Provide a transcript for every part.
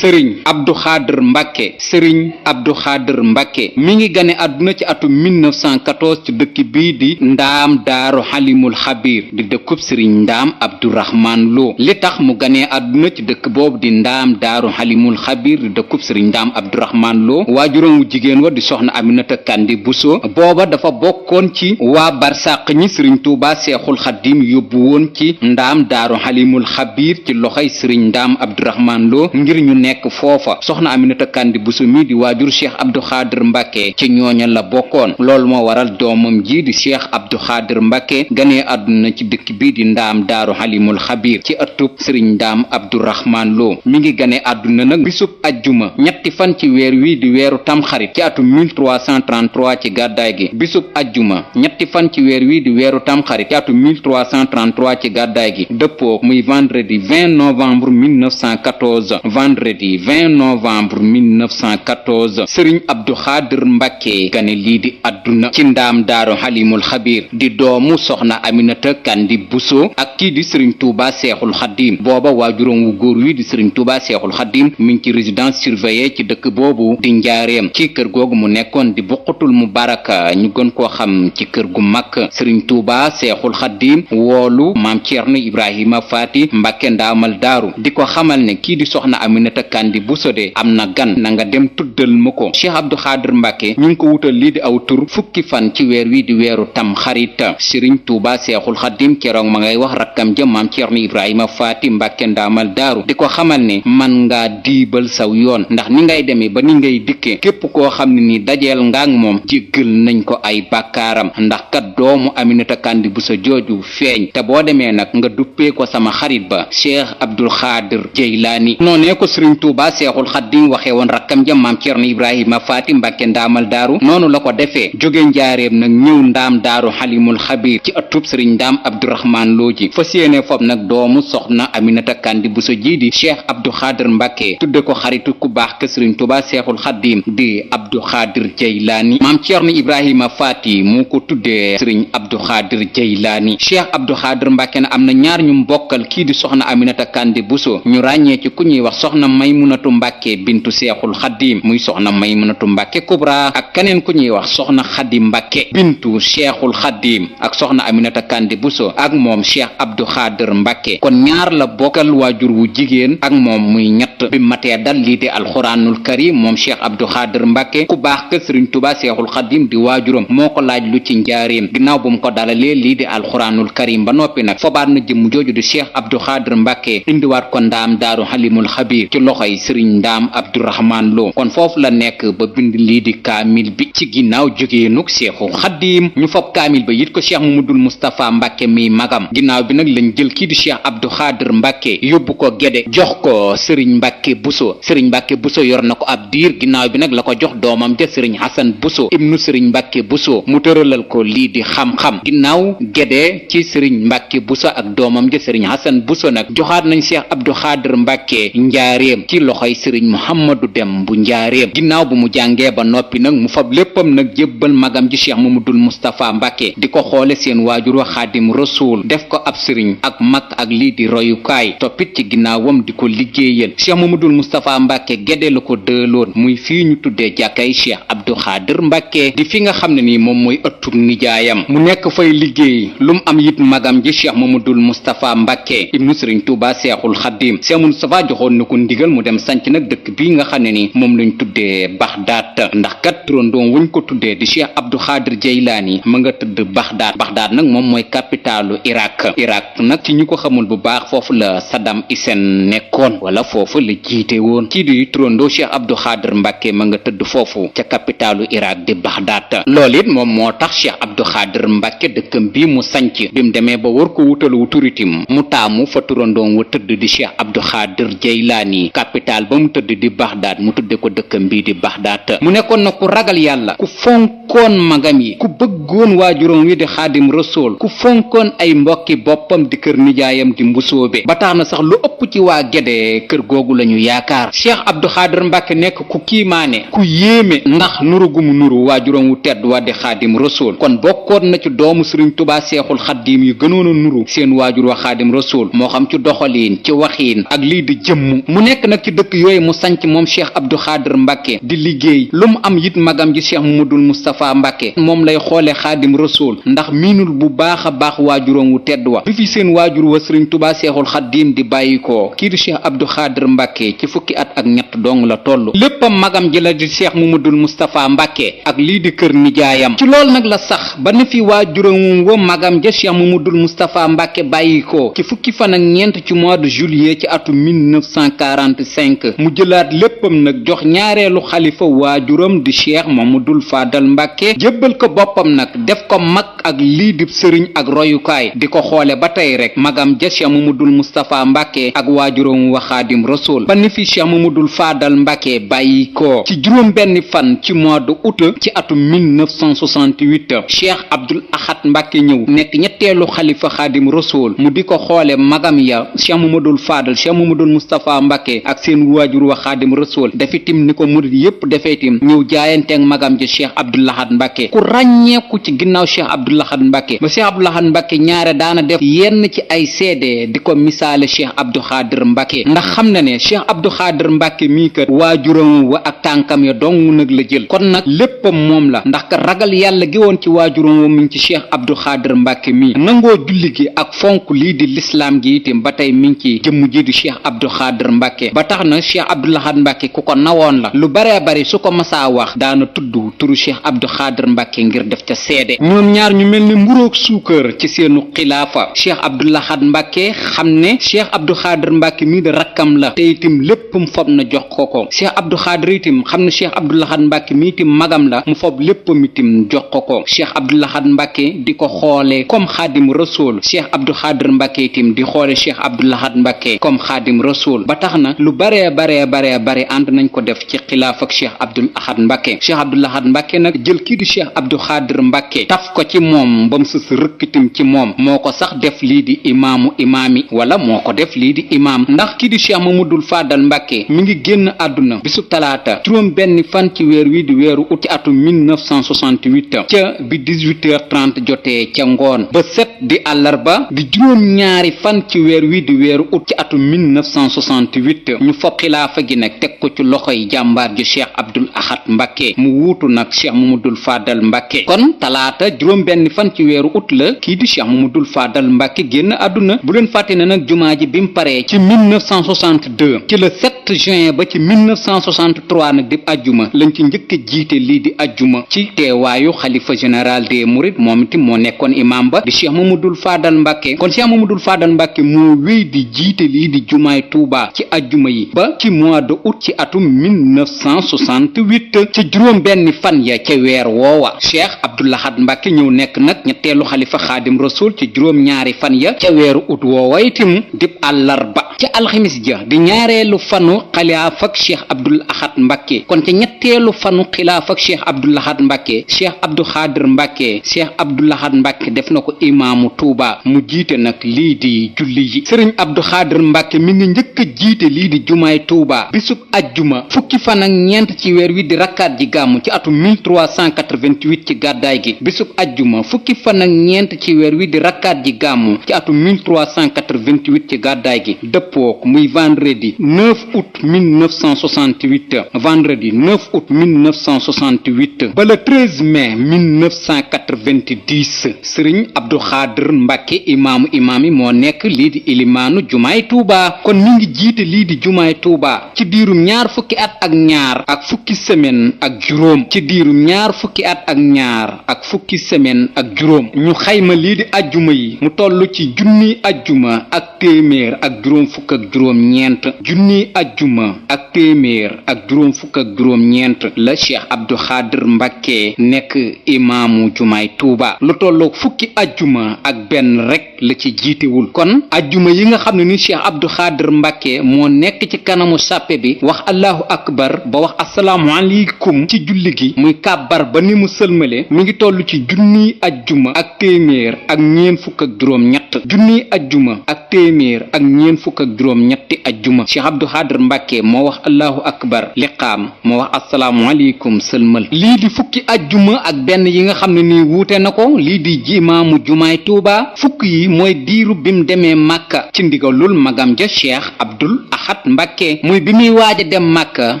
sëriñ Abdou Khader Mbacke sëriñ Abdou Khader Mbacke mi ngi gane àdduna ci atum 1914 ci dëkk bii di ndaam daaru xalimul xabir di dëkkub sëriñ ndaam Abdourahman Lo li tax mu ganee àdduna ci dëkk boobu di ndaam daaru xalimul xabir di dëkkub sëriñ ndaam Abdourahman Lo waajuram wu jigéen wa di soxna Aminata Kandi Bousso booba dafa bokkoon ci waa barsàq ñi sëriñ Tuuba seexul xaddim yóbbu woon ci ndaam daaru xalimul xabir ci loxoy sëriñ ndaam Abdourahman Lo ngir ñu nekk foofa soxna Aminata Kandi Bousso mi di waajur cheikh Abdou Khader Mbacke ci ñooña la bokkoon loolu moo waral doomam ji di cheikh Abdou Khader Mbacke ganee àdduna ci dëkk bii di ndaam daaru xalimul xabir ci ëttub sëriñ ndaam Abdourahman Lo mi ngi ganee àdduna nag bisub ajjuma ñetti fan ci weer wi di weeru tamxarit ci atum 1333 ci gàddaay gi bisub ajjuma ñetti fan ci weer wi di weeru tamxarit ci atum 1333 ci gàddaay gi dëppoo muy vendredi 20 novembre 1914 vendredi 20 novembre 1914 sëriñ Abdou Khader Mbacke gane lii di àdduna ci ndaam daaru xalimul xabir di doomu soxna Aminata Kandi Bousso ak kii di sëriñ Touba seexul xaddim booba waajuram wu góor wi di sëriñ Touba seexul xaddim mi ngi ci résidence surveillée ci dëkk boobu di njaareem ci kër googu mu nekkoon di buqutul mubaraka ñu gën koo xam ci kër gu mag sëriñ Touba seexul xaddim woolu maam Ceerno Ibrahima Faati Mbacke ndaamal daaru di ko xamal ne kii di soxna Aminata Kandi Bousso de am na gan na nga dem tuddal ma ko Cheikh Abdou Khader Mbacke ñu ngi ko wutal lii di aw tur fukki fan ci weer wi di weeru tam xarit sëriñ Touba seexul xaddim keroog ma ngay wax rakkam ja maam Ceerno Ibrahima Faati Mbacke ndaamal daaru di ko xamal ne man ngaa diibal saw yoon ndax ni ngay demee ba ni ngay dikkee képp koo xam ne ni dajeel nga ak moom jéggal nañ ko ay bàkkaaram ndax kat doomu Aminata Kandi Bousso jooju feeñ te boo demee nag nga duppee ko sama xarit ba Cheikh Abdou Khader Jeylaani noonee ko sëriñ Touba seexul xaddim waxee woon rakkam ja maam Ceerno Ibrahima Faati Mbacke ndaamal daaru noonu la ko defee jóge njaareem nag ñëw ndaam daaru xalimul xabir ci ëttub sëriñ ndaam Abdourahman Lo ji fas yéene fob nag doomu soxna Aminata Kandi Bousso ji di Cheikh Abdou Khader Mbacke tudde ko xaritu ku baax ke sëriñ Touba seexul xaddim di Abdou Khader Jeylaani maam Ceerno Ibrahima Faati mu ko tuddee sëriñ Abdou Khader Jeylaani Cheikh Abdou Khader Mbacke na am na ñaar ñu mbokkal kii di soxna Aminata Kandi Bousso ñu ràññee ci ku ñuy wax soxna Maymunatu Mbacke bintu seexul xaddim muy soxna Maymunatu Mbacke Kubra ak keneen ku ñuy wax soxna Xadi Mbacke bintu seexul xaddim ak soxna Aminata Kandi Bousso ak moom Cheikh Abdou Khader Mbacke kon ñaar la bokkal waajur wu jigéen ak moom muy ñett bi matee dal lii di alxuraanul karim moom Cheikh Abdou Khader Mbacke ku baax ke sëriñ Touba seexul xaddim di waajuram moo ko laaj lu ci njaareem ginnaaw bu mu ko dalalee lii di alxuraanul karim ba noppi nag fobaat na jëmm jooju di Cheikh Abdou Khader Mbacke indiwaat ko ndaam daaru xalimul xabir ci loxoy sëriñ ndaam Abdourahman Lo kon foofu la nekk ba bind lii di kaamil bi ci ginnaaw jógeenuk seexul xaddim ñu fob kaamil ba yit ko Cheikh Mamadul Moustapha Mbacke mi magam ginnaaw bi nag lañ jël kii di Cheikh Abdou Khader Mbacke yóbbu ko Gédé jox ko sëriñ Mbacke Bousso sëriñ Mbacke Bousso yor na ko ab diir ginnaaw bi nag la ko jox doomam ja sëriñ Hasan Bousso ibnu sëriñ Mbacke Bousso mu tëralal ko lii di xam-xam ginnaaw Gédé ci sëriñ Mbacke Bousso ak doomam ja sëriñ Hasan Bousso nag joxaat nañ Cheikh Abdou Khader Mbacke njaareem ci loxoy sëriñ Mouhamadou Dem bu njaareem ginnaaw bu mu jàngee ba noppi nag mu fab léppam nag jébbal magam ji Cheikh Mamadul Moustapha Mbacke di ko xoole seen waajur wa Xaadim Rasuul def ko ab sëriñ ak mag ak lii di royukaay toppit ci ginnaawam di ko liggéeyal Cheikh Mamadul Moustapha Mbacke Gédé la ko dëloon muy fii ñu tuddee jàkkay Cheikh Abdou Khader Mbacke di fi nga xam ne nii moom mooy ëttub nijaayam mu nekk fay liggéey lu mu am it magam ji Cheikh Mamadul Moustapha Mbacke ibnu sëriñ Touba seexul xaddim Cheikh Moustapha joxoon na ko ndigal mu dem sanc nag dëkk bii nga xam ne ni moom lañ tuddee Baxdaat ndax kat turandoom wuñ ko tuddee di Cheikh Abdou Khader Jeylaani ma nga tëdd Baxdaat nag moom mooy capitalu Irak nag ci ñu ko xamul bu baax foofu la Saddam Hussein nekkoon wala foofu la jiite woon kii di turandoo Cheikh Abdou Khader Mbacke ma nga tëdd foofu ca capitalu Irak di Baxdaat loolu it moom moo tax Cheikh Abdou Khader Mbacke dëkkam bi mu sanc bi mu demee ba war ko wutalu turitim mu taamu fa turandoom wa tëdd di Cheikh Abdou Khader Jeylaani capital ba mu tëdd di Baxdaat mu tudde ko dëkkam bi di Baxdaat mu nekkoon na ku ragal yàlla ku fonkoon magam yi ku bëggoon waajuram wi di Xaadim Rasuul ku fonkoon ay mbokki boppam di kër nijaayam di mbusoobe ba tax na sax lu ëpp ci waa Gédé kër googu lañu yaakaar Cheikh Abdou Khader Mbacke nekk ku kiimaane ku yéeme ndax nuru gu mu nuru waajuram wu tedd wa di Xaadim Rasuul kon bokkoon na ci doomu sëriñ Touba seexul xaddim yu gënoon a nuru seen waajur wa Xaadim Rasuul moo xam ci doxaliin ci waxiin ak lii di jëmm mu nekk nag ci dëkk yooyu mu sanc moom cheikh Abdou Khadir Mbacke di liggéey lu mu am it magam ji cheikh Mamadul Moustapha Mbacke moom lay xoole xaadim rasul ndax miinul bu baax a baax waajuroom wu tedd wa bi fi seen waajur wa sëriñ Tuubaa seexul xaddiim di bàyyikoo kii di cheikh Abdou Khadir Mbacke ci fukki at ak ñett dong la toll léppam magam ji la di cheikh Mamadul Moustapha Mbacke ak lii di kër nijaayam ci lool nag la sax ba ne fi waajuroom wa magam ja cheikh Mamadul Moustapha Mbacke bàyyikoo ci fukki fan ak ñeent ci mois de juillet ci atu 1945 mu jëlaat léppam nag jox ñaareelu xalifa waajuram di cheikh Mamadul Fadal Mbacke jébbal ko boppam nag def ko mag ak lii di sëriñ ak royukaay di ko xoole ba tey rek magam ja cheikh Mamadul Moustapha Mbacke ak waajuram wa Xaadim Rasul ba ni fi cheikh Mamadul Fadal Mbacke bàyyi ko ci juróom benn fan ci mois de août ci atu 1968 cheikh Abdul Ahad Mbacke ñëw nekk ñetteelu xalifa Xaadim Rasul mu di ko xoole magam ya cheikh Mamadul Fadal cheikh Mamadul Moustapha Mbacke ak seen waajur wa Xaadim Rasul defitim ni ko murid yépp defeetim ñëw jaayanteeg magam ji cheikh Abdul Ahad Mbacke ku ràññeeku ci ginnaaw cheikh Abdul Ahad Mbacke ba cheikh Abdul Ahad Mbacke ñaare daana def yenn ci ay seede di ko misaale cheikh Abdou Khadir Mbacke ndax xam na ne cheikh Abdou Khadir Mbacke mii kat waajuram wa ak tànkam ya dong nag la jël kon nag léppam moom la ndax kat ragal yàlla gi woon ci waajuram wa mi ngi ci cheikh Abdou Khadir Mbacke mii nangoo julli gi ak fonk lii di lislaam gi itam ba tey mi ngi ci jëmm ji di cheikh Abdou Khadir Mbacke ba tax na cheikh Abdou Lahad Mbacke ku ko nawoon la lu baree bari su ko masaa wax daana tudd turu cheikh Abdou Khadir Mbacke ngir def ca seede ñoom ñaar ñu mel ni mburoog suukar ci seenu xilaafa cheikh Abdou Lahad Mbacke xam ne cheikh Abdou Khadir Mbacke mii de rakkam la te itam léppam fob na jox ko cheikh Abdou Khadir itam xam ne cheikh Abdou Lahad Mbacke mii itam magam la mu fob léppam itam jox ko cheikh Abdou Lahad Mbacke di ko xoole comme Xaadim Rasul cheikh Abdou Khadir Mbacke itam di xoole cheikh Abdou Lahad Mbacke comme Xaadim Rasul ba tax na lu baree bare ànd nañ ko def ci xilaaf ak cheikh Abdou Lahad Mbacke cheikh Abdou Lahad Mbacke nag jël kii di cheikh Abdou Khadir Mbacke taf ko ci moom ba mu sës rëkkitim ci moom moo ko sax def lii di imaamu imaami wala moo ko def lii di imaam ndax kii di cheikh Mamadul Fadal Mbacke mi ngi génn àdduna bisub talaata juróom benn fan ci weer wi di weeru ut ci atu 1968 ca bi 18h30 jotee ca ngoon ba set di àllarba di juróom ñaari fan ci weer wi di weeru ut ci atu 1968 ñu fob xilaafa gi nag teg ko ci loxoy jàmbaar ji cheikh Abdul Ahad Mbacke mu wuutu nag cheikh Mamadul Fadal Mbacke kon talaata juróom benn fan ci weeru ut la kii di cheikh Mamadul Fadal Mbacke génn àdduna bu leen fàtte ne nag jumaa ji bi mu paree ci 1962 ci le 7 juin ba ci 1963 nag di ajjuma lañ ci njëkk a jiite lii di ajjuma ci teewaayu xalifa général des mourides moom itam moo nekkoon imam ba di cheikh Mamadul Fadal Mbacke kon cheikh Mamadul Fadal Mbacke moo wéy di jiite lii di jumaay Touba ci ajjuma yi ba ci mois de août ci atum 1968 ci juróom benn fan ya ca weer woowa cheikh Abdou Lahad Mbacke ñëw nekk nag ñetteelu xalifa Xaadim Rasul ci juróom ñaari fan ya ca weeru août woowa itam dib àllarba ca alxamis ja di ñaareelu fanu xilaaf ak cheikh Abdou Ahad Mbacke kon ca ñetteelu fanu xilaaf ak cheikh Abdou Lahad Mbacke cheikh Abdou Khadir Mbacke cheikh Abdou Lahad Mbacke def na ko imaamu Touba mu jiite nag lii di julli yi sëriñ Abdou Khadir Mbacke mi ngi njëkk a jiite lii di jumaay Touba bisub ajjuma fukki fan ak ñeent ci weer wi di rakkaat ji gàmmu ci atu 1388 ci gàddaay gi bisub ajjuma fukki fan ak ñeent ci weer wi di rakkaat ji gàmmu ci atu 1388 ci gàddaay gi dëppook muy vendredi 9 août 1968 vendredi 9 août 1968 ba le 13 mai 1990 sëriñ Abdou Khadir Mbacke imaamu imaam yi moo nekk lii di ilimaanu jumaay Touba kon mi ngi jiite lii di jumaay Touba ci diirum ñaar fukki at ak ñaar ak fukki semaine ak juróom ci diirum ñaar fukki at ak ñaar ak fukki semaine ak juróom ñu xayma lii di ajjuma yi mu toll ci junniy ajjuma ak téeméer ak juróom fukk ak juróom ñeent junniy ajjuma ak téeméer ak juróom fukk ak juróom ñeent la cheikh Abdou Khadir Mbacke nekk imaamu jumaay Touba lu tolloog fukki ajjuma ak benn rek la ci jiitewul kon ajjuma yi nga xam ne ni cheikh Abdou Khadir Mbacke moo nekk ci kanamu sàppe bi wax allahu akbar ba wax asalaamu aleykum ci julli gi muy kàbbar ba ni mu sëlmale mi ngi toll ci junniy ajjuma ak téeméer ak ñeent fukk ak juróom ñett junniy ajjuma ak téeméer ak ñeent fukk ak juróom ñetti ajjuma Cheikh Abdou Khadr Mbàkke moo wax allahu akbar liqaam moo wax asalaamualeykum sëlmal lii di fukki ajjuma ak benn yi nga xam ne nii wuute na ko lii di imaamu jumaay Tuuba fukk yi mooy diiru bim demee màkka ci ndigalul magam ja Cheikh Abdul Ahad Mbàkke muy bi muy waaj a dem màkka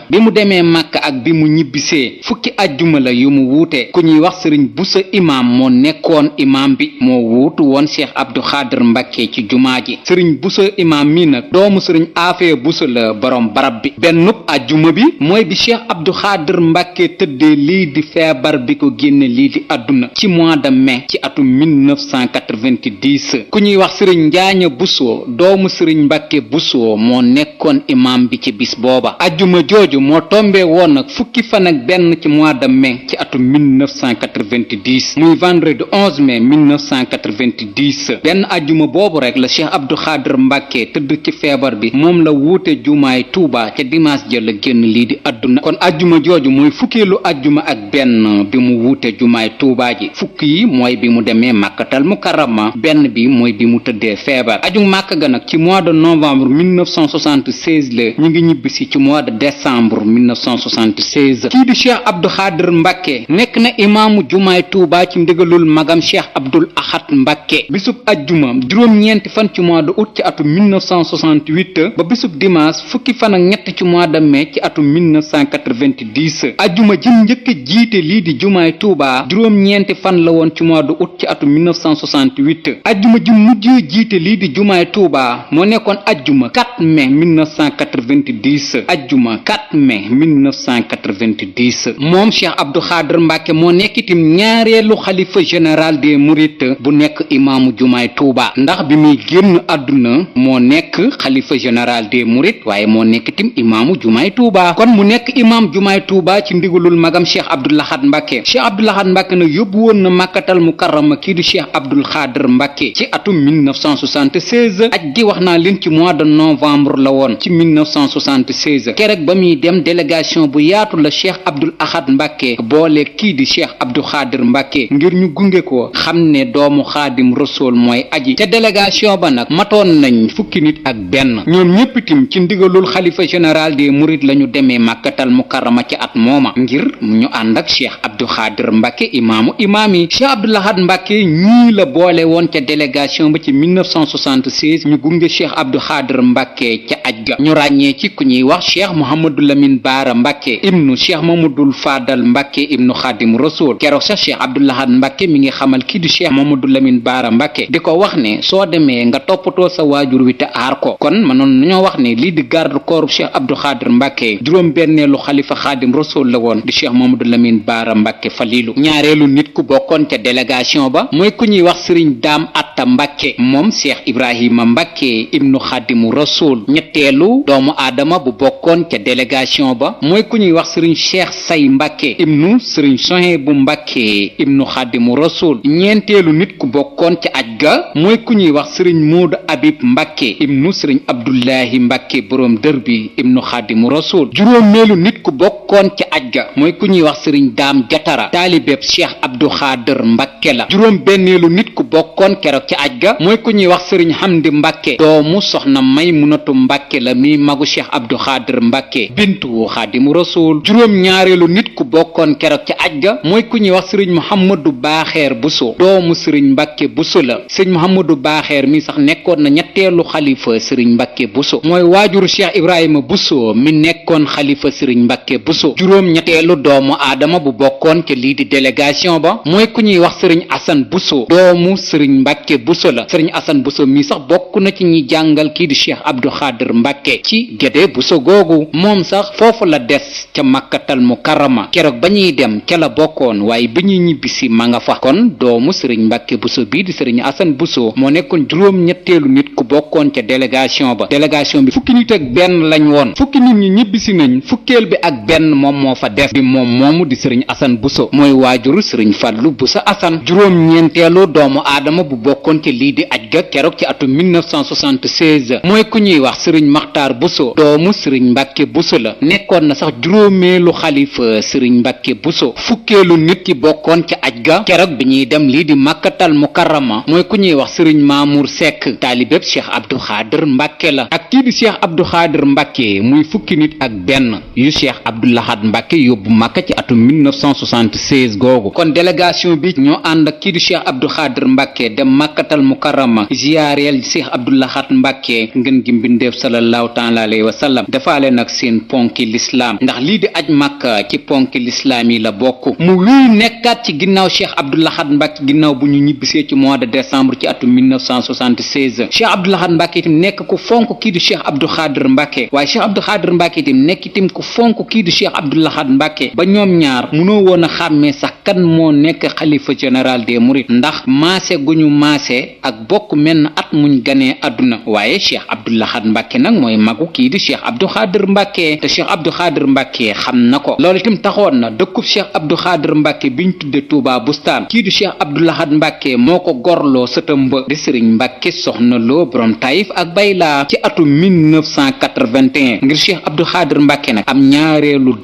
bi mu demee màkka ak bi mu ñibbisee fukki ajjuma la yu mu wuute ku ñuy wax sëriñ Busa imaam moo nekkoon imaam bi moo wuutu woon Cheikh Abdou Khadr Mbàkke ci jumaa ji sëriñ Busa imaam mi nag doomu sëriñ Afee Busa la borom barab bi bennub ajjuma bi mooy bi Cheikh Abdou Khadr Mbàkke tëddee lii di feebar bi ko génne lii di àdduna ci mois de mai ci atum 1990 ku ñuy wax sëriñ Njaaña Buso doomu sëriñ Mbàkke Buso moo nekkoon imaam bi ci bis booba ajjuma jooju moo tombee woon nag fukki fan ak benn ci mois de mai ci atum 1990 muy vendredi 11 mai 1990 benn ajjuma boobu rek la Cheikh Abdou Khadr Mbàkke tëdd ci feebar bi moom la wuute jumaay Tuuba ca dimanche ja la génn lii di àdduna kon ajjuma jooju mooy fukkeelu ajjuma ak benn bi mu wuute jumaay Tuuba ji fukk yi mooy bi mu demee màkkatal mukarrama benn bi mooy bi mu tëddee feebar aju màkk ga nag ci mois de novembre 1976 la ñu ngi ñibbisi ci mois de décembre 1976 kii di Cheikh Abdou Khadr Mbàkke nekk na imaamu jumaay Tuuba ci ndigalul magam Cheikh Abdul Ahad Mbàkke bisub ajjuma juróom-ñeenti fan ci mois de août ci atum 1968 ba bisub dimanche fukki fan ak ñett ci mois de mai ci atum 1990 ajjuma jëm njëkk jiite lii di jumaay Tuuba juróom-ñeenti fan la woon ci mois de août ci atum 1968 ajjuma ji mujjee jiite lii di jumaay Tuuba moo nekkoon ajjuma 4 mai 1990 ajjuma 4 mai 1990 moom Cheikh Abdou Khadr Mbàkke moo nekk itam ñaareelu xalifa général des mourides bu nekk imaamu jumaay Tuuba ndax bi muy génn àdduna moo nekk xalifa général des mourides waaye moo nekk itam imaamu jumaay Tuuba kon mu nekk imaam jumaay Tuuba ci ndigalul magam Cheikh Abdou Lahad Mbàkke Cheikh Abdou Lahad Mbàkke nag yóbbu woon na màkkatal mukarrama kii di Cheikh Abdou Khadr Mbàkke ci atum 1976 aj gi wax naa leen ci mois de novembre la woon ci 1976 keroog ba muy dem délégation bu yaatu la Cheikh Abdou Ahad Mbàkke boole kii di Cheikh Abdou Khadr Mbàkke ngir ñu gunge ko xam ne doomu Xaadim Rasuul mooy aji te délégation ba nag matoon nañ fukki nit ak benn ñoom ñépp itam ci ndigalul xalifa général des mourides lañu demee màkkatal mukarrama ci at mooma ngir ñu ànd ak Cheikh Abdou Khadr Mbàkke imaamu imaam yi Cheikh Abdou Lahad Mbàkke ñii la boole woon ca délégation ba ci 1976 ñu gunge Cheikh Abdou Khadr Mbàkke ca aj ga ñu ràññee ci ku ñuy wax Cheikh Mouhamadou Lamine Baara Mbàkke ibnu Cheikh Mamadul Fadal Mbàkke ibnu Xaadim Rasuul keroog sax Cheikh Abdou Lahad Mbàkke mi ngi xamal kii di Cheikh Mamadou Lamine Baara Mbàkke di ko wax ne soo demee nga toppatoo sa waajur wi te aar ko kon mënoon nañoo wax ne lii di garde corps Cheikh Abdou Khadr Mbàkke juróom benneelu xalifa Xaadim Rasuul la woon di Cheikh Mamadou Lamine Baara Mbàkke Falilu ñaareelu nit ku bokkoon ca délégation ba mooy ku ñuy wax Sëriñ Daam Atta Mbàkke moom Cheikh Ibrahima Mbàkke ibnu Xaadimu Rasuul ñetteelu doomu aadama bu bokkoon ca délégation ba mooy ku ñuy wax Sëriñ Cheikh Say Mbàkke ibnu Sëriñ Sohaybu Mbàkke ibnu Xaadimu Rasuul ñeenteelu nit ku bokkoon ca aj ga mooy ku ñuy wax Sëriñ Moodu Abib Mbàkke ibnu Sëriñ Abdullahi Mbàkke boroom dër bi ibnu Xaadimu Rasuul juróomeelu nit ku bokkoon ca aj ga mooy ku ñuy wax Sëriñ Daam Jatara taalibeb Cheikh Abdou Khadr Mbàkke la juróom benneelu nit ku bokkoon keroog ca aj ga mooy ku ñuy wax Sëriñ Hamdi Mbàkke doomu soxna Maymunatu Mbàkke la mi magu Cheikh Abdou Khadr Mbàkke bintu Xaadimu Rasuul juróom ñaareelu nit ku bokkoon keroog ca aj ga mooy ku ñuy wax Sëriñ Muhammadu Baaxeer Buso doomu Sëriñ Mbàkke Buso la Sëriñ Muhammadu Baaxeer mi sax nekkoon na ñetteelu xalifa Sëriñ Mbàkke Buso mooy waajuru Cheikh Ibrahima Buso mi nekkoon xalifa Sëriñ Mbàkke Buso juróom ñetteelu doomu aadama bu bokkoon ca lii di délégation ba mooy ku ñuy wax Sëriñ Asan Buso doomu Sëriñ Mbàkke Buso la Sëriñ Asan Buso mi sax bokk na ci ñi jàngal kii di Cheikh Abdou Khadr Mbàkke ci Gédé Buso googu moom sax foofu la des ca Makkatal Mukarrama keroog ba ñuy dem ca la bokkoon waaye bi ñuy ñibbisi ma nga fa kon doomu Sëriñ Mbàkke Buso bii di Sëriñ Asan Buso moo nekkoon juróom ñetteelu nit ku bokkoon ca délégation ba délégation bi fukki nit ak benn lañ woon fukki nit ñi ñibbisi nañ fukkeel bi ak benn moom moo fa def di moom moomu di Sëriñ Asan Buso mooy waajuru Sëriñ Fallu Buso Asan juróom ñeenteelu doomu aadama bu bokkoon ca lii di aj ga keroog ci atum 1976 mooy ku ñuy wax Sëriñ Maxtaar Buso doomu Sëriñ Mbàkke Buso la nekkoon na sax juróomeelu xalifa Sëriñ Mbàkke Buso fukkeelu nit ki bokkoon ca aj ga keroog bi ñuy dem lii di Makkatal Mukarrama mooy ku ñuy wax Sëriñ Mamour Seck taalibeb Cheikh Abdou Khader Mbacke la. ak kii di Cheikh Abdou Khader Mbacke muy fukki nit ak benn yu Cheikh Abdou Lahad Mbacke yóbbu Makka ci atum 1976 googu. kon délégation bi ñoo ànd ak kii di Cheikh Abdou Khader Mbacke dem Makkatal Mukarrama ziyaareel Cheikh Abdou Lahad Mbacke ngën gi mbindeef sallallahu taala alayhi wa sallam defaale nag seen ponki lislaam ndax lii di aj Makka ci ponki lislaam yi la bokk. mu wéy nekkaat ci ginnaaw Cheikh Abdou Lahad Mbacke ginnaaw bu ñu ñibbisee ci mois de décembre ci atum 1976. Cheikh Abdou Lahad Mbacke itam nekk ku fonk kii di Cheikh Abdou Khader Mbacke waaye Cheikh Abdou Khader Mbacke itam nekk itam ku fonk kii di Cheikh Abdou Lahad Mbacke ba ñoom ñaar mënoo woon a xàmmee sax kan moo nekk xalifa général des mourides ndax maase gu ñu maase ak bokk menn at muñ ganee àdduna. waaye Cheikh Abdou Lahad Mbacke nag mooy magu kii di Cheikh Abdou Khader Mbacke te Cheikh Abdou Khader Mbacke xam na ko. loolu itam taxoon na dëkkub Cheikh Abdou Khader Mbacke biñ tudde Touba Bustaan kii di Cheikh Abdou Lahad Mbacke moo ko gorloo sëtam ba di Serigne Mbacke Soxna Lo borom Taïf ak Bayla ci atum 1981 ngir Cheikh Abdou Khader Mbacke nag am ñaareelu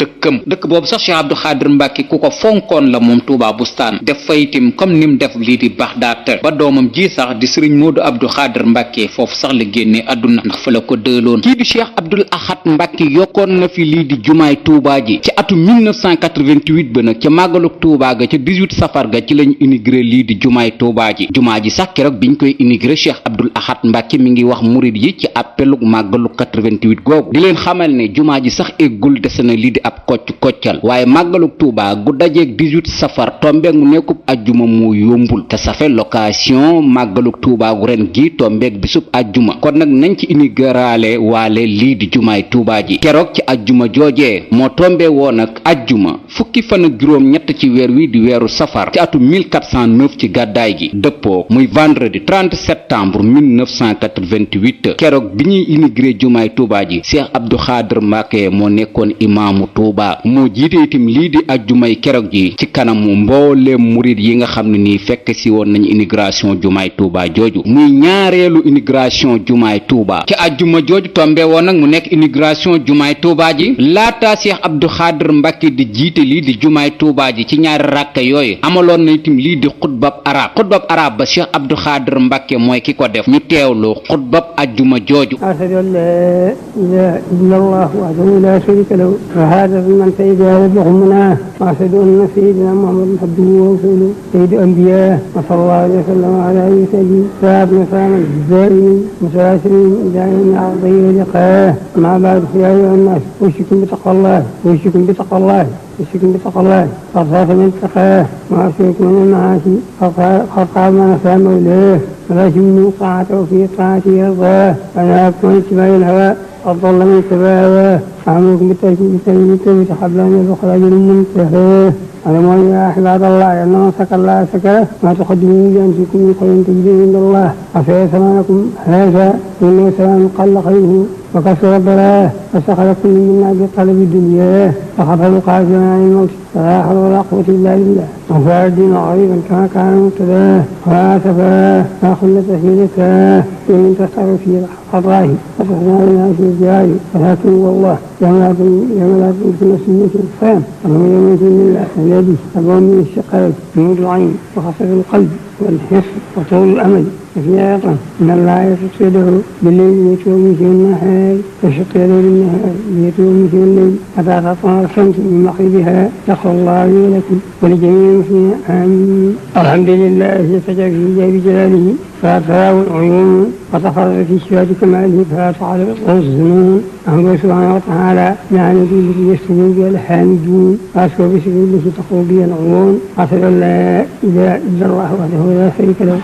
dëkk boobu sax Cheikh Abdou Khader Mbacke ku ko fonkoon la moom Touba Bustaan def fa itam comme nim def lii di Baxdaat ba doomam ji sax di Serigne Modou Abdou Khader Mbacke foofu sax la génnee àdduna ndax fa la ko dëloon. kii di Cheikh Abdou Lahad Mbacke yokkoon na fi lii di jumaay Touba ji ci atum 1988 ba nag ca màggaluk Touba ga ca 18 safar ga ci lañ inauguré lii di jumaay Touba ji. jumaa ji sax keroog biñ koy inauguré Cheikh Abdou Lahad Mbacke mi ngi wax murid yi ci appeluk màggaluk 88 googu di leen xamal ne jumaa ji sax eggul dese na lii di ab koccal waaye màggaluk Touba gu dajeeg 18 safar tombeeg mu nekkub ajjuma moo yombul te safe location màggaluk Touba gu ren gi tombeeg bisub ajjuma kon nag nañ ci inaugurale waale lii di jumaay Touba ji. keroog ci ajjuma joojee moo tombe woon ak ajjuma fukki fan ak juróom ñett ci weer wi di weeru safar ci atum 1409 ci gàddaay gi dëppoo muy vendredi 30 septembre 1988 keroog bi ñuy inauguré jumaay Touba ji Cheikh Abdou Khader Mbacke moo nekkoon imaamu Touba moo jiite itam lii di ajjumay keroog ji ci kanamu mbooleem murid yi nga xam ne nii fekk si woon nañu inauguration jumaay Touba jooju muy ñaareelu inauguration jumaay Touba ci ajjuma jooju tombe woon nag mu nekk inauguration jumaay Touba ji laata Cheikh Abdou Khader Mbacke di jiite lii di jumaay Touba ji ci ñaari rakka yooyu amaloon na itam lii di xutbab arab ba Cheikh Abdou Khader Mbacke mooy ki ko def ñu teewlu xutbab ajjuma jooju. ashhadu an laa ilaaha illallah wahdahu laa sharika lahu wa haadha man sayyidu lughmana wa ashhadu anna sayyidina muhammadan abduhu wa rasuluhu sayyidul anbiyaa wa sallallahu alayhi wa sallam ala alihi wa sahbihi sahabna saman zaimin musasirin ila yawmi ardihi wa liqaah ma ba'du ya ayyuhan nas usikum bi taqwallah فارتاف من اتقاه وأشرك من المعاصي فارتاف من أسلم إليه ولا تمنوا طاعته في طاعته يرضاه ونهاكم عن اتباع الهوى فضل من اتباع هواه أعمركم بالتوبة قبل أن يبلغ رجل منتهاه اعلموا يا عباد الله أن من سكى الله سكره ما تقدموا بأنفسكم من خير تجدوه عند الله عسى ثمنكم هذا إنه سلام قل خيره وكسر الضلال فسخر كل منا بطلب الدنيا فخفض قاسما عن الموت فلا حول ولا قوة إلا بالله وفاء الدين غريبا كما كان مبتداه وآسفاه ما خلت حيلتاه وإن تسعر في خطاه فتحنا لنا في الجاه ولكن والله يوم لا تمكن نفس الصيام وهم يوم الله الذي أبوى من الشقاء جنود العين وخسر القلب والحس وطول الأمل وفي أيضا إن الله يشق يده بالليل ويتوب مثل النهار ويشق يده بالنهار ويتوب مثل الليل حتى تطلع الشمس من مغربها يغفر الله لي ولكم ولجميع المسلمين آمين. الحمد لله استجاب في جاب جلاله فأبصره العيون وتفرد في صفات كماله فلا تعرف الظنون أهو سبحانه وتعالى نعم التي يسلم بها الحامدون وأشكر بسبب التي تقول بها العيون أشهد أن لا إله إلا الله وحده لا شريك له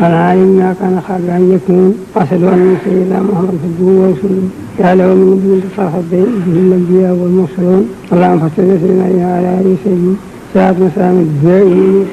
العالم ما كان قبل أن يكون أشهد أن سيدنا محمد عبده ورسوله يا له من نبي تصرف به الأنبياء والمرسلون اللهم صل وسلم على آله وسلم ساعة مسام الدائمين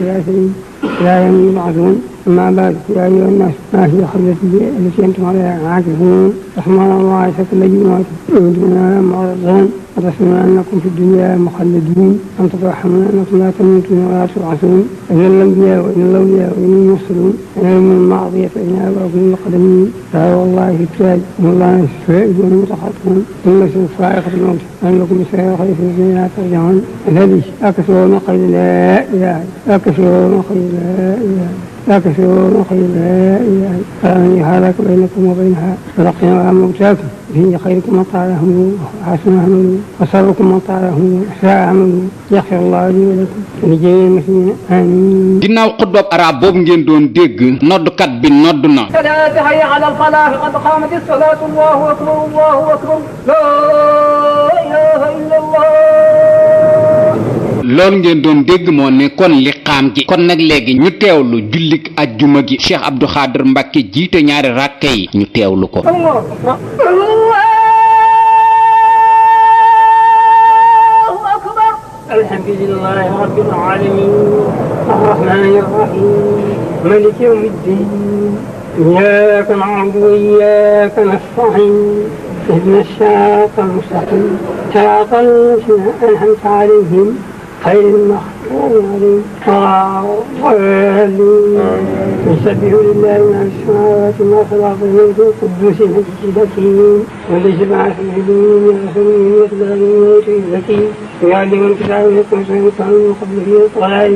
لا يوم يبعثون. أما بعد يا أيها الناس ما هي الخلة التي أنتم عليها عاكفون رحمن الله كل جمعة تؤمنون معرضون وتسمعون أنكم في الدنيا مخلدون أم تتوهمون أنكم لا تموتون ولا تبعثون إن الأنبياء وإن الأولياء وإن المرسلون إن يوم المعصية فإن آباؤكم المقدمين لا والله في التاج إن الله الشهيد والمتخطئون ثم يشوف صاعقة الموت أنكم بسائر خير في الدنيا ترجعون الذي أكثر من قيل لا إله أكثر من قيل لا إله لا كسروا خير لا إله إلا من يحالك بينكم وبينها فلقنا موتاكم به خيركم من طالهم وحسن عمله وسركم من طالهم وساء عمله يغفر الله لي ولكم ولجميع المسلمين آمين. ginnaaw xutbab arab boobu ngeen doon dégg noddkat bi nodd na. salaatu hayya ala al-falaah qad qaamat as-salaatu allahu akbar allahu akbar laa ilaaha illa allah. loolu ngeen doon dégg moo nekkoon liqaam gi kon nag léegi ñu teewlu jullik ajjuma gi Cheikh Abdou Khader Mbacke jiite ñaari ràkke yi ñu teewlu ko. alhamdulillahi rabbil alamin arrahmani arrahim maliki yawmi ddin iyyaka na'budu wa iyyaka nasta'in ihdina as-sirata al-mustaqim sirata alladhina an'amta alayhim غير المغضوب عليهم ولا الضالين يسبح لله ما في السماوات وما في الارض الملك القدوس المجيد الحكيم وليس بعث الهدوء من رسول يتلى من الحكيم ويعلم الكتاب ويكون سلطان من قبله ولا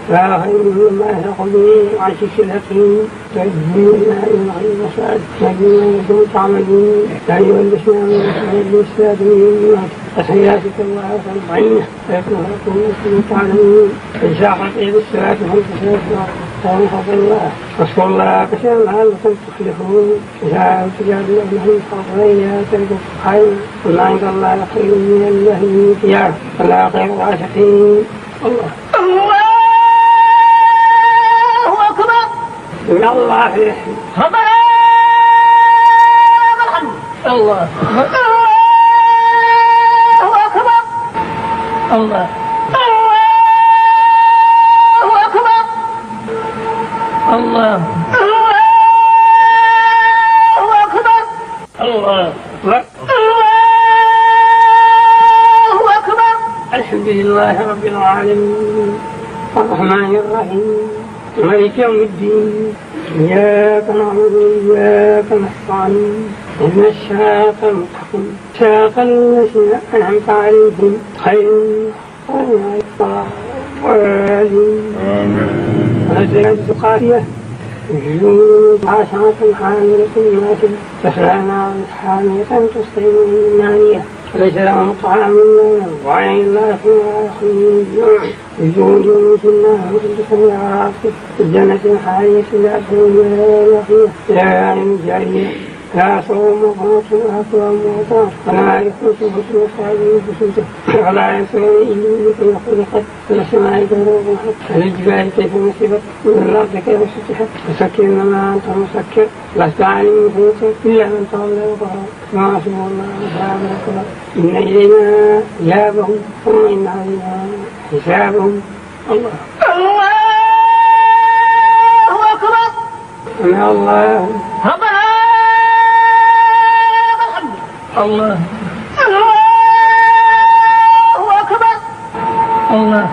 لا خير مما يحرق به عشيش الحكيم تؤدي الى الغيب وسعد تؤدي ما تعملون لا يولشنا من الاسلام من تحياتك الله واربعين فيكون لكم مثل تعلمون ان شاقت الى الصلاه فانت فضل الله واذكروا الله كثيرا لعلكم تفلحون اذا تجادلوا لهم فاطرين تلقوا خير وما عند الله خير من الله الميتيار فلا خير العاشقين الله من الله يحيي الله أكبر الله أكبر الله أكبر الله أكبر الحمد لله رب العالمين الرحمن الرحيم مالك يوم الدين إياك نعبد وإياك نستعين اهدنا الصراط المستقيم صراط الذين أنعمت عليهم غير المغضوب عليهم ونزلت القافية جنود عشرة حاملة ماتت تسلى نارا حامية تسقي من نانية ليس لهم طعام إلا وعين لا يخلون الجود من النار وتلك العاصف الجنة حالية لا تكون ولا فيها لا عين جارية لا صوم وقناط وأكوام وطار ولا يخلص بسم صاحبه بسوته ولا يسوي إلا لكي خلقت السماء كروب الحق الجبال كيف نصبت والأرض كيف سطحت فسكر ما أنت مسكر لست عليم فيك إلا من تولى وكفر ما شاء الله وشاء وكفر إن إلينا إيابهم ثم إن علينا حسابهم الله أكبر سمع الله الله أكبر الله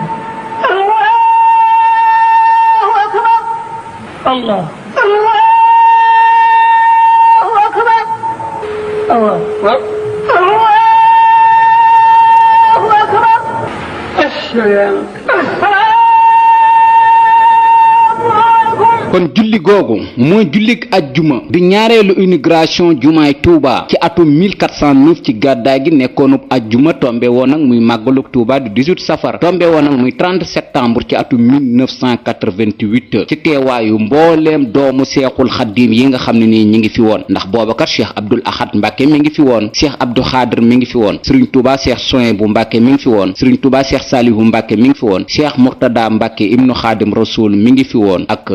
أكبر الله أكبر الله أكبر السلام kon julli googu mooy jullik ajjuma di ñaareelu inauguration jumaay Touba ci atum 1409 ci gàddaay gi nekkoonub ajjuma tombe woon ak muy màggaluk Touba di 18 safar tombe woon ak muy 30 septembre ci atum 1988 ci teewaayu mbooleem doomu seexul xaddiim yi nga xam ne nii ñi ngi fi woon ndax booba kat Cheikh Abdoul Ahad Mbacke mi ngi fi woon Cheikh Abdou Khader mi ngi fi woon Serigne Touba Cheikh Souhaïbou Mbacke mi ngi fi woon Serigne Touba Cheikh Salihu Mbacke mi ngi fi woon Cheikh Mourtada Mbacke ibnu Khadim Rasoul mi ngi fi woon ak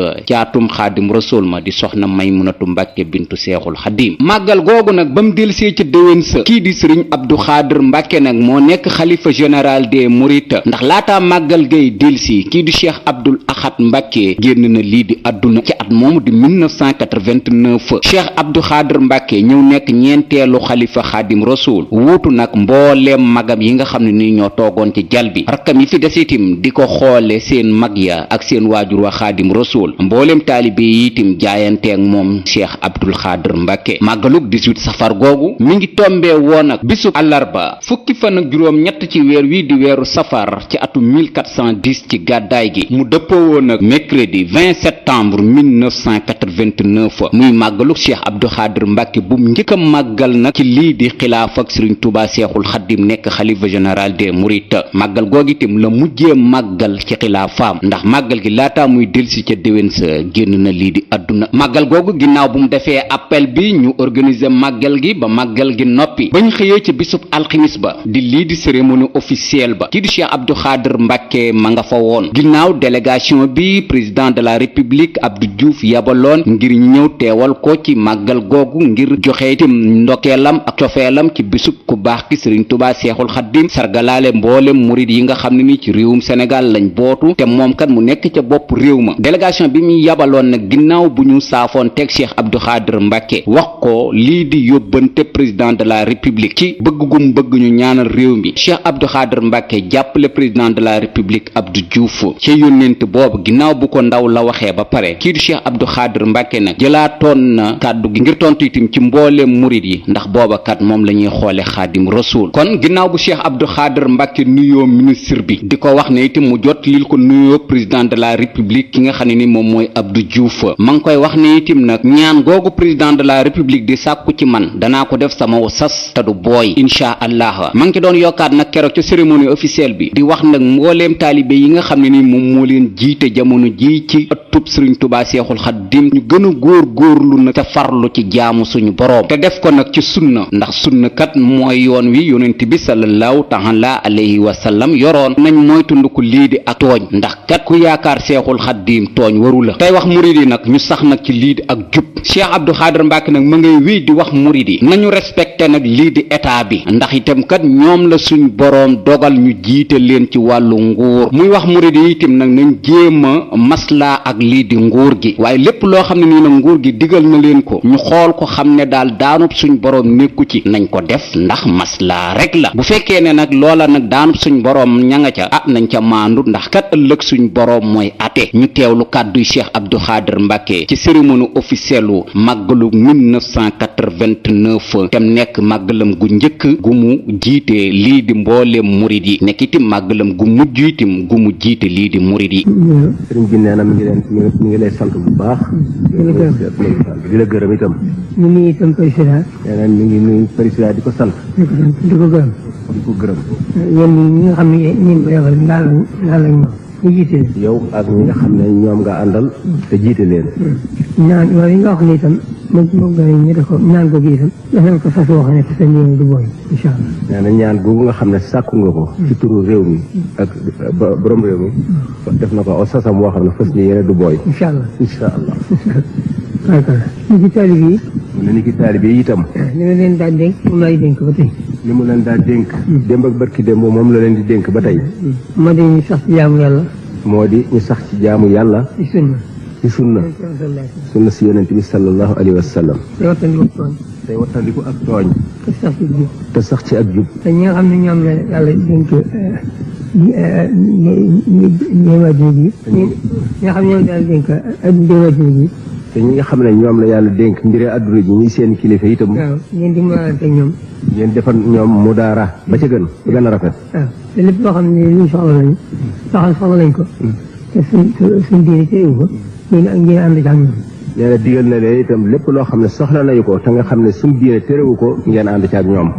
tum xaadim rasul ma di soxna Maymunatu Mbàkke bintu seexul xadim màggal googu nag ba mu delsee ci déwén sa kii di sëriñ Abdou Khader Mbàkke nag moo nekk xalifa général des mourides ndax laataa màggal gay delsi kii di cheikh Abdoul Ahad Mbàkke génn na lii di adduna ci at moomu di 1989 cheikh Abdou Khader Mbàkke ñëw nekk ñeenteelu xalifa xaadim rasul wuutu nag mbooleem magam yi nga xam ne ni ñoo toogoon ci jal bi rakkam yi fi des itam di ko xoole seen mag ya ak seen waajur wa xaadim rasul mbooleem mbooleem taalibe yi itam jaayanteeg moom Cheikh Abdoul Khadr Mbacke. màggalug 18 safar googu mi ngi tombee woon ak bisub àllarba fukki fan ak juróom ñett ci weer wi di weeru safar ci atum 1410 ci gàddaay gi mu dëppoo woon ak mercredi 20 septembre 1989 muy màggalug Cheikh Abdoul Khadr Mbacke bu njëkk a màggal nag ci lii di xilaaf ak Serigne Touba Cheikhul Khadim nekk xalifa général des mourides. màggal googu itam la mujjee màggal ci xilaafaam ndax màggal gi laataa muy delsi ca déwén sa génn na lii di àdduna. màggal googu ginnaaw bu mu defee appel bi ñu organiser màggal gi ba màggal gi noppi bañ xëyee ci bisub alximis ba di lii di cérémonie officielle ba kii di Cheikh Abdoul Khadr Mbacke ma nga fa woon. ginnaaw délégation bi président de la république Abdou Diouf yabaloon ngir ñu ñëw teewal ko ci màggal googu ngir joxe itam ndokkeelam ak cofeelam ci bisub ku baax ki Serigne Touba Cheikhul Khadim sargalaale mboolem murid yi nga xam ne ni ci réewum Sénégal lañ bootu te moom kat mu nekk ca bopp réew ma. délégation bi mu yabaloon nag ginnaaw bu ñu saafoon teg Cheikh Abdoul Khadr Mbacke wax ko lii di yóbbante président de la république ci bëgg gum bëgg ñu ñaanal réew mi Cheikh Abdoul Khadr Mbacke jàppale président de la république Abdou Diouf ci yónnent boobu ginnaaw bu ko ndaw la waxee ba pare kii di Cheikh Abdoul Khadr Mbacke nag jëlaatoon na kàddu gi ngir tontu itam ci mbooleem murid yi ndax booba kat moom la ñuy xoole xaadim rasul. kon ginnaaw bu Cheikh Abdoul Khadr Mbacke nuyoo ministre bi di ko wax ne itam mu jot lil ko nuyoo président de la république ki nga xam ne ni moom mooy Abdou Diouf ma ngi koy wax ne itam nag ñaan googu président de la république di sàkku ci man danaa ko def sama sas te du booy incha allah. ma ngi ci doon yokkaat nag keroog ca cérémonie officielle bi di wax nag mbooleem taalibe yi nga xam ne ni moom moo leen jiite jamono ji ci ëttub Serigne Touba Cheikhul Khadim ñu gën a góorlu nag te farlu ci jaamu suñu boroom te def ko nag ci sunna ndax sunna kat mooy yoon wi yonent bi sallallahu taala alayhi wa sallam yoroon nañ mooy tunduko lii di ak tooñ ndax kat ku yaakaar Cheikhul Khadim tooñ waru la tey wax murid yi nag ñu sax nag ci lii di ak jub Cheikh Abdoul Khadr Mbacke nag ma ngay wéy di wax murid yi nañu respecté nag lii di état bi ndax itam kat ñoom la suñ boroom dogal ñu jiite leen ci wàllu nguur muy wax murid yi itam nag nañ jéem a maslaa ak lii di nguur gi waaye lépp loo xam ne nii nag nguur gi digal na leen ko ñu xool ko xam ne daal daanub suñ boroom nekku ci nañ ko def ndax maslaa rek la bu fekkee ne nag loola nag daanub suñ boroom ña nga ca nañ ca maandu ndax kat ëllëg suñ boroom mooy ate ñu teewlu kàdduy Cheikh Abdoul Khadr Mbacke ci cérémonie officielle màggalu 1989 tem nekk màggalam gu njëkk gu mu jiite lii di mbooleem murid yi nekk itam màggalam gu mujj itam gu mu jiite lii di murid yi. sëriñ bi nee na mi ngi lay sant bu baax. di la gërëm itam. ñu ngi itam président. nee na mi ngi nuyu président di ko sant. di ko gërëm. di ko gërëm. yéen ñi nga xam ne ñu ngi ko yabal ndaal lañ ñu jiite. yow ak ñi nga xam ne ñoom nga àndal. te jiite leen. ñaan yooyu nga wax ne itam moom gën a ñu def ko ñaan ko gi itam def nañ ko fas yoo xam ne te seen yéen du booy incha allah. nee na ñaan googu nga xam ne sàkku nga ko. ci turu réew mi ak borom réew mi. def na ko aw sasam woo xam ne fas yéene du booy. incha allah incha allah. d'accord ni ki taalib yi. mu ne ni ki taalib yi itam. li ma leen daan dénk moom laay dénk ba tey. li mu leen daan dénk. démb ak barki démb moom la leen di dénk ba tey. moo di ñu sax ci jaamu yàlla. moo di ñu sax ci jaamu yàlla. ci sunna. ci sunna. sunna si yonent bi sallallahu alayhi wa sallam. te wattandiku tooñ. tey wattandiku ak tooñ. te sax ci jub. te sax ci ak jub. te ñi nga xam ne ñoom la yàlla dénk déwàjjina ji. ñi nga xam ne ñoom la yàlla dénk déwàjjina ji. te ñi nga xam ne ñoom la yàlla dénk mbiri àdduna ji ñi seen kilifa itam. waaw ngeen di maalante ak ñoom. ngeen defal ñoom mudaara ba ca gën ba gën a rafet. waaw te lépp loo xam ne luñ soxla lañ soxla lañ ko. te suñ diine teewu ko. ngeen ànd ci ak ñoom. nee na digal na leen itam lépp loo xam ne soxla nañu ko te nga xam ne suñ diine terewu ko ngeen ànd ci ak ñoom.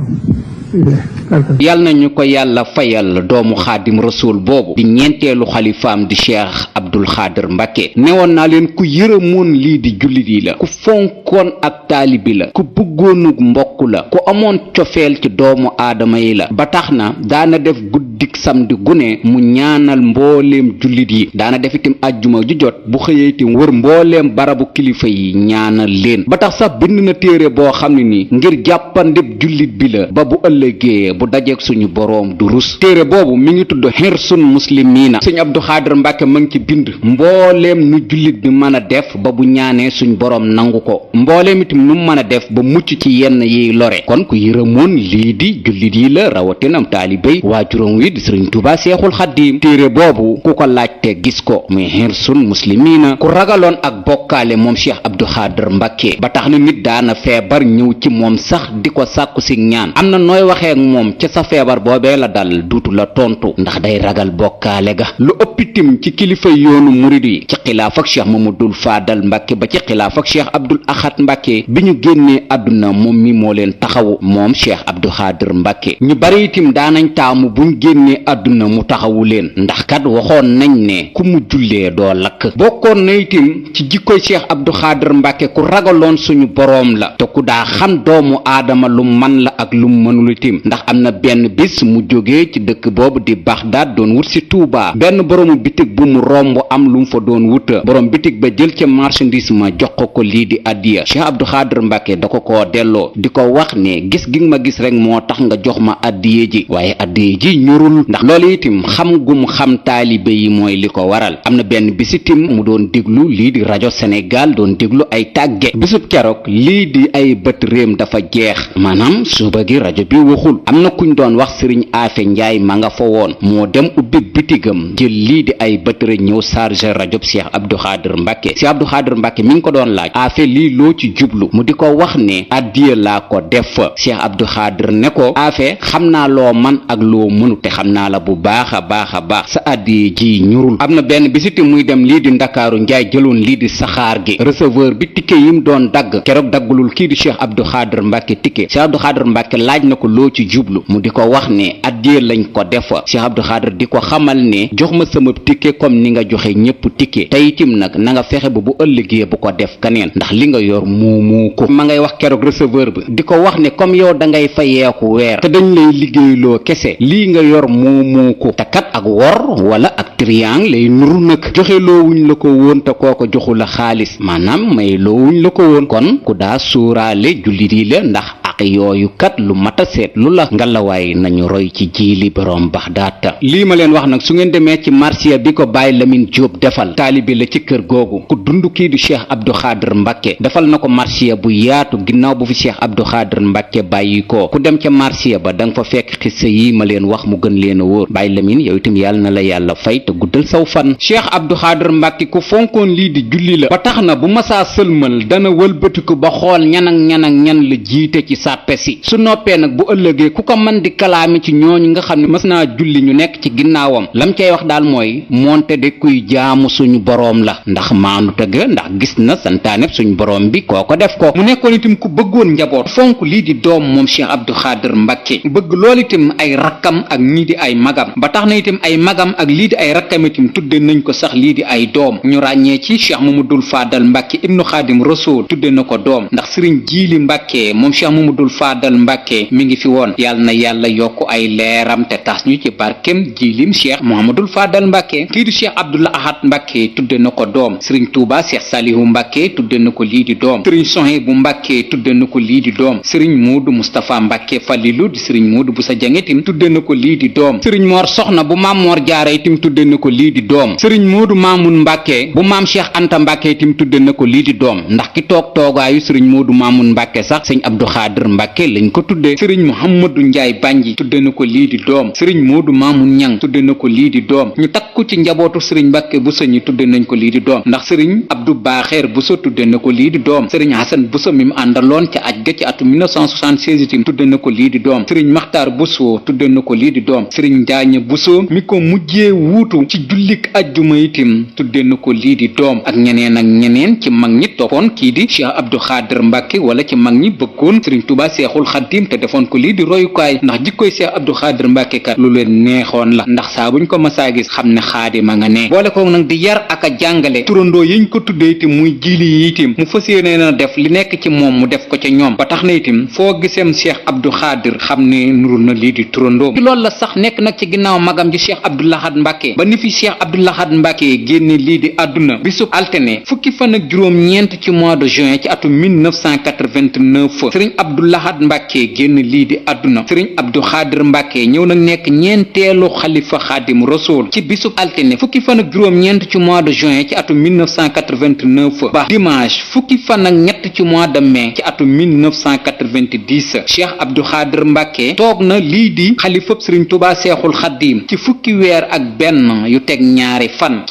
yal na ñu ko yàlla fayal doomu xaadim rasul boobu di ñeenteelu xalifaam di Cheikh Abdoul Khadr Mbacke newoon naa leen ku yërëmoon lii di jullit yi la ku fonkoon ak taalibi la ku bëggoonug mbokk la ku amoon cofeel ci doomu aadama yi la ba tax na daana def guddik samedi gune mu ñaanal mbooleem jullit yi daana def itam àjjuma ju jot bu xëyee itam wër mbooleem barabu kilifa yi ñaanal leen ba tax sax bind na téere boo xam ne ni ngir jàppandib jullit bi la ba bu ëllëgee bu dajeek suñu boroom du rus. téere boobu mi ngi tudd Hirsun Muslimiina. sëñ Abdou Khadr Mbàkke ma ngi ci bind mbooleem nu jullit bi mën a def ba bu ñaanee suñ boroom nangu ko, mbooleem itam nu mën a def ba mucc ci yenn yiy lore. kon ku yërëmoon lii di jullit yi la, rawatinam taalibéy waajuram wi di sëriñ Tuubaa Seexul Xaddiim. téere boobu ku ko laajte gis ko muy Hirsun Muslimiina. ku ragaloon ak bokkaale moom Cheikh Abdou Khadr Mbàkke ba tax na nit daana feebar ñëw ci moom sax di ko sàkku si ñaan. am na nooy waxee ak moom ca sa feebar boobee la dal duutu la tontu ndax day ragal bokkaale ga. lu ëppitim ci kilifa yoonu murid yi ci xilaaf ak Cheikh Mamadul Faadal Mbàkke ba ci xilaaf ak Cheikh Abdul Ahad Mbàkke bi ñu génnee àdduna moom mi moo leen taxawu moom Cheikh Abdou Khadr Mbàkke. ñu bari itim daanañ taamu buñ génnee àdduna mu taxawu leen ndax kat waxoon nañ ne ku mu jullee doo lakk. bokkoon na itim ci jikkoy Cheikh Abdou Khadr Mbàkke ku ragaloon suñu boroom la te ku daa xam doomu aadama lu man la ak lu mënul itim ndax am na benn bis mu jógee ci dëkk boobu di Baxdaad doon wut si Tuubaa benn boroomu bitig bu mu romb am lu mu fa doon wuta borom bitig ba jël ca marchandise ma jox ko lii di addiya. Cheikh Abdou Khadr Mbàkke da ko koo delloo di ko wax ne gis gi ma gis rek moo tax nga jox ma addiye ji waaye addiye ji ñorul ndax loolu itim xam gum xam taalibe yi mooy li ko waral. am na benn bisitim mu doon déglu lii di rajo Sénégal doon déglu ay tàgge bisub keroog lii di ay bët réem dafa jeex maanaam suba gi rajo bi waxul. am na kuñ doon wax sëriñ Afe Njaay ma nga fa woon moo dem ubbi bitigam jël lii di ay bët réem ñëw chargé rajo Cheikh Abdou Khadr Mbàkke. Cheikh Abdou Khadr Mbàkke mi ngi ko doon laaj Afe lii loo ci jublu mu di ko wax ne addiya laa ko def fa. Cheikh Abdou Khadr ne ko Afe xam naa loo man ak loo mënu te xam naa la bu baax a baax sa addiya ji ñurul. am na benn bisiti muy dem lii di Ndakaaru Njaay jëloon lii di saxaar gi receveur bi ticket yi mu doon dagg keroog daggulul kii di Cheikh Abdou Khadr Mbàkke ticket. Cheikh Abdou Khadr Mbàkke laaj na ko loo ci jublu mu di ko wax ne addiya lañ ko def fa. Cheikh Abdou Khadr di ko xamal ne jox ma sama ticket comme ni nga joxe ñépp ticket te itim nag na nga fexe ba bu ëllëgee bu ko def kaneen ndax li nga yor moomoo ko. ma ngay wax keroog receveur bi di ko wax ne comme yow da ngay fayeeku weer te dañ lay liggéeyloo kese lii nga yor moomoo ko te kat ak wor wala ak triangle lay nuru nag joxe loowuñ la ko woon te kooko joxu la xaalis maanaam may loowuñ la ko woon. kon ku daa sóoraale jullit yi la ndax ak yooyu kat lu mata seet lu la ngalawaay nañu roy ci jiili borom Baxdaad. lii ma leen wax nag su ngeen demee ci marsiya bi ko Baye Lamine Diop defal taalibi la ci kër googu ku dund kii di Cheikh Abdou Khadr Mbàkke defal na ko marsiya bu yaatu ginnaaw bu fi Cheikh Abdou Khadr Mbàkke bàyyi ko ku dem ca marsiya ba da nga fa fekk xissa yi ma leen wax mu gën leen a wóor. Baye Lamine yow itam yàlla na la yàlla fay te guddal saw fan. Cheikh Abdou Khadr Mbàkke ku fonkoon lii di julli la ba tax na bu masaa sëlmal dana wëlbatiku ba xool ñan la jiite ci sàppe si su noppee nag bu ëllëgee ku ko mën di kalaami ci ñooñu nga xam ne mas naa julli ñu nekk ci ginnaawam lam cay wax daal mooy moonte de kuy jaamu suñu boroom la ndax maanu tëgg ndax gis na santaaneb suñu boroom bi kooko def ko. mu nekkoon itam ku bëggoon njaboot fonk lii di doom moom Cheikh Abdou Khadr Mbàkke bëgg loolu itam ay rakkam ak ñii di ay magam ba tax na itam ay magam ak lii di ay rakkam itam tudde nañ ko sax lii di ay doom ñu ràññee ci Cheikh Mamadul Faadal Mbàkke ibnu Xaadim Rasuul tudde na ko doom ndax sëriñ Jiili Mbàkke moom Cheikh Mamadul Faadal Mbàkke mi ngi fi woon yàlla na yàlla yokk ay leeram te tas ñu ci barkem jiilim Cheikh Mamadul Faadal Mbàkke kii di Cheikh Abdul Ahad Mbàkke tudde na ko doom sëriñ Tuuba Cheikh Salihu Mbàkke tudde na ko lii di doom sëriñ Sohaybu Mbàkke tudde na ko lii di doom sëriñ Moodu Mustafa Mbàkke Falilu di sëriñ Moodu bu sa jange tim tudde na ko lii di doom sëriñ Moor Soxna bu maam Moor Jaara tim tudde na ko lii di doom sëriñ Moodu Maamun Mbàkke bu maam Cheikh Anta Mbàkke tim tudde na ko lii di doom ndax ki toog toogaayu sëriñ Moodu Maamun Mbàkke sax sëriñ Abdou Khadr Mbàkke lañ ko tudde sëriñ Muhammadu Njaay Bànji tudde na ko lii di doom sëriñ Moodu Maamun Ñang tudde na ko lii di doom ñu takku ci njabootu sëriñ Mbàkke Buso ñi tudde nañ ko lii di doom ndax sëriñ Abdou Baaxeer Buso tudde na ko lii di doom sëriñ Hasan Buso mi mu àndaloon ca aj ga ci atum 1976 itam tudde na ko lii di doom sëriñ Maxtaar Buso tudde na ko lii di doom sëriñ Njaaña Buso mi ko mujjee wuutu ci jullik ajjuma itam tudde na ko lii di doom ak ñeneen ci mag ñi toppoon kii di Cheikh Abdou Khadr Mbàkke wala ci mag ñi bëggoon sëriñ Tuubaa Seexul Xadiim te defoon ko lii di royukaay ndax jikkoy Cheikh Abdou Khadr Mbàkke kat lu leen neexoon la ndax saa buñ ko masaa gis xam ne xaadima nga ne boole ko nag di yar ak a jàngale turandoo yiñ ko tuddee itam muy jiili yi itam mu fas yéene na def li nekk ci moom mu def ko ca ñoom ba tax na itam foo giseem Cheikh Abdou Khadr xam ne nuru na lii di turandoo ci loolu la sax nekk nag ci ginnaaw magam ji Cheikh Abdou Lahad Mbàkke ba ni fi Cheikh Abdou Lahad Mbàkke génne lii di àdduna bisub altine fukki fan ak juróom-ñeent ñeent ci mois de juin ci atum 1989 sëriñ Abdou Lahad Mbàkke génn lii di àdduna sëriñ Abdou Xaadir Mbàkke ñëw nag nekk ñeenteelu xalifa xaadim rasul ci bisub altine fukki fan ak juróom-ñeent ci mois de juin ci atum 1989 ba dimanche fukki fan ak ñett ci mois de mai ci atum 1990 Cheikh Abdou Xaadir Mbàkke toog na lii di xalifab sëriñ Tuubaa Seexul Xaadim ci fukki weer ak benn yu teg ñaari fan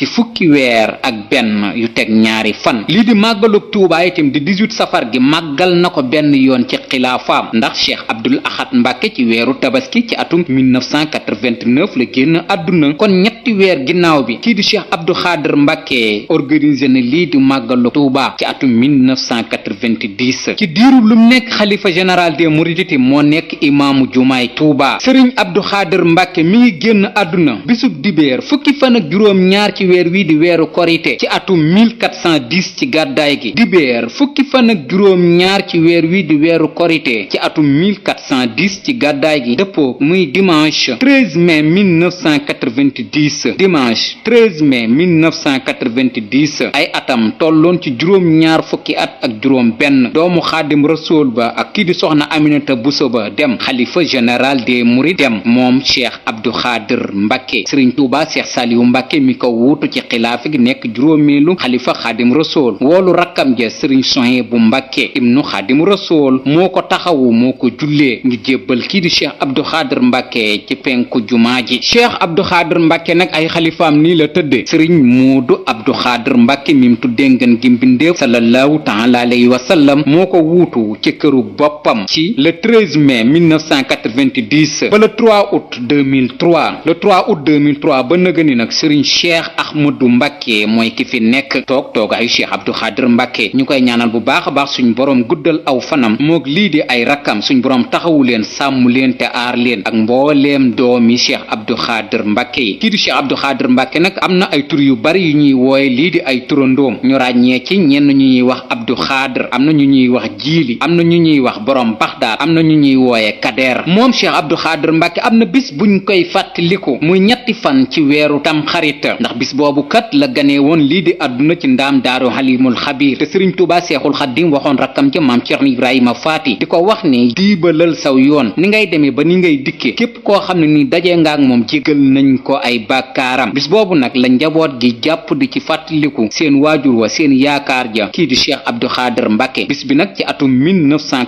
yu teg ñaari fan lii di màggalug Tuubaa itam di 18 safar gi màggal na ko benn yoon ci xilaafaam ndax Cheikh Abdoul Ahad Mbàkke ci weeru tabaski ci atum 1989 la génn àdduna kon ñetti weer ginnaaw bi kii di Cheikh Abdou Xaadir Mbàkke organisé na lii di màggalug Tuubaa ci atum 1990 ci diiru lu nekk xalifa général des mourides moo nekk imaamu jumaay Tuubaa sëriñ Abdou Xaadir Mbàkke mi ngi génn àdduna bisub dibéer fukki fan ak juróom ñaar ci weer wii di weeru korite ci atum 1410 ci gàddaay gi dibéer fukki fan ak juróom ñaar ci weer wi di weeru korite ci atum 1410 ci gàddaay gi dëppoo muy dimanche 13 mai 1990 dimanche 13 mai 1990 ay atam tolloon ci juróom ñaar fukki at ak juróom benn doomu xaadim rasool ba ak kii di soxna Aminata Bousso ba dem xalifa général des mourides dem moom Cheikh Abdou Xaadir Mbàkke sëriñ Tuubaa Cheikh Saliou Mbàkke mi ko wuutu ci xilaafa gi nekk juróomeelu xalifa xaadim rasool woolu rakkam ja sëriñ Suhaybu Mbàkke ibnu xaadim rasool moo ko taxawu moo ko jullee ñu jébbal kii di Cheikh Abdou Xaadir Mbàkke ci penku jumaa ji Cheikh Abdou Xaadir Mbàkke nag ay xalifaam nii la tëdde sëriñ Moodu Abdou Xaadir Mbàkke mim tuddee ngeen gi mbindeef sallallahu taala alayhi wa sallam moo ko wuutu ci këru boppam ci le 13 mai 1990 ba le 3 août 2003 le 3 août 2003 ba nëgëni nag sëriñ Cheikh Ahmadou Mbàkke mooy ki fi nekk toogaayu Cheikh Abdou Xaadir Mbàkke ñu koy ñaanal bu baax a baax suñ boroom guddal aw fanam moog lii di ay rakkam suñ boroom taxawu leen sàmm leen te aar leen ak mbooleem doomi Cheikh Abdou Xaadir Mbàkke yi kii di Cheikh Abdou Xaadir Mbàkke nag am na ay tur yu bari yu ñuy wooye lii di ay turandoom ñu ràññee ci ñenn ñu ñuy wax Abdou Xaadir am na ñu ñuy wax jiili am na ñu ñuy wax borom Baxdaad am na ñu ñuy wooye Kader moom Cheikh Abdou Xaadir Mbàkke am na bis buñ koy fàttaliku muy ñetti fan ci weeru tam xarit ndax bis boobu kat la ganee woon lii di àdduna ci ndaam daaru Halimul Xabiir te sëriñ Tuubaa Seexul Xaadim waxoon rakkam ca maam Cerno Ibrahima Faati di ko wax ni diibalal saw yoon ni ngay demee ba ni ngay dikkee képp koo xam ne ni dajee nga ak moom jéggal nañ ko ay bàkkaaram bis boobu nag la njaboot gi jàpp di ci fàttaliku seen waajur wa seen yaakaar ja kii di Cheikh Abdou Xaadir Mbàkke bis bi nag ci atum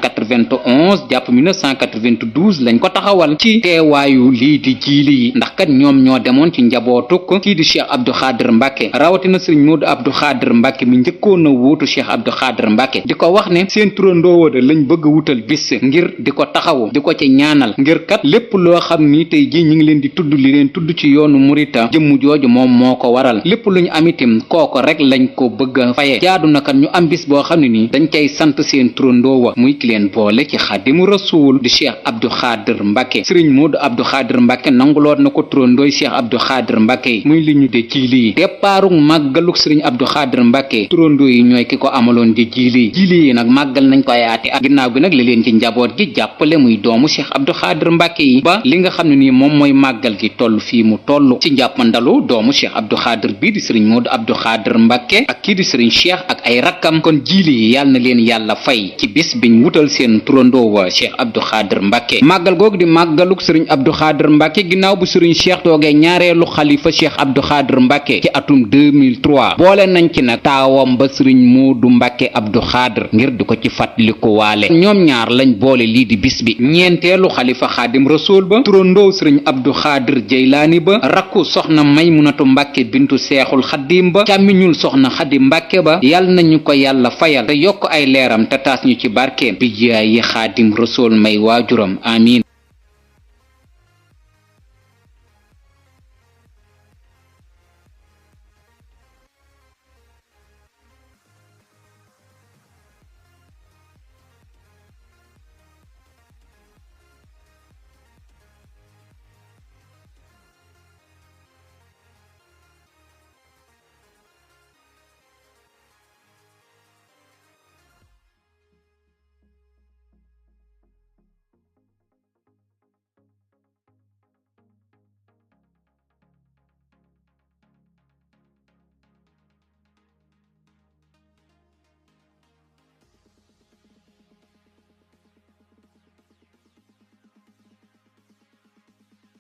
1991 jàpp 1992 lañ ko taxawal ci teewaayu lii di jiili yi ndax kat ñoom ñoo demoon ci njabootuk kii di Cheikh Abdou Xaadir Mbàkke rawatina sëriñ Moodu Abdou Xaadir Mbàkke mi njëkkoon a wuutu Cheikh Abdou Xaadir Mbàkke di ko wax ne seen turandoo de lañ bëgg wutal bis ngir di ko taxawu di ko ci ñaanal ngir kat lépp loo xam ni tey ji ñi ngi leen di tudd li leen tudd ci yoonu murita jëmm jooju moom moo ko waral lépp lu ñu am itam kooko rek lañ ko bëgg a faye jaadu na kat ñu am bis boo xam ne nii dañ cay sant seen turandoo wa muy ki leen boole ci xaadimu rasuul di Cheikh Abdou Xaadir Mbàkke sëriñ Moodu Abdou Xaadir Mbàkke nanguloot na ko turandooy Cheikh Abdou Xaadir Mbàkke yi muy li ñu de jiili yi départuk màggaluk sëriñ Abdou Xaadir Mbàkke turandoo yi ñooy ki ko amaloon di jiili yi nag màggal nañ ko ay ati ak ginnaaw gi nag la leen ci njaboot gi jàppale muy doomu Cheikh Abdou Xaadir Mbàkke yi ba li nga xam ne nii moom mooy màggal gi toll fii mu toll ci njàppandalu doomu Cheikh Abdou Xaadir bii di sëriñ Moodu Abdou Xaadir Mbàkke ak kii di sëriñ Cheikh ak ay rakkam kon jiili yi yàlla na leen yàlla fay ci bis biñ wutal seen turandoo wa Cheikh Abdou Xaadir Mbàkke màggal googu di màggaluk sëriñ Abdou Xaadir Mbàkke ginnaaw bu sëriñ Cheikh toogee ñaareelu xalifa Cheikh Abdou Xaadir Mbàkke ci atum 2003 boole nañ ci nag taawam ba sëriñ Moodu Mbàkke Abdou Xaadir ngir di ko ci fàttaliku waale ñoom ñaar lañ boole lii di bis bi ñeenteelu xalifa xaadim rasool ba turandoo sëriñ Abdou Xaadir Jeylaani ba rakku soxna Maymunatu Mbàkke bintu Seexul Xaadim ba càmmiñul soxna Xadi Mbàkke ba yal nañu ko yàlla fayal te yokk ay leeram te taas ñu ci barkeem bi jaay yi xaadim rasool may waajuram amiin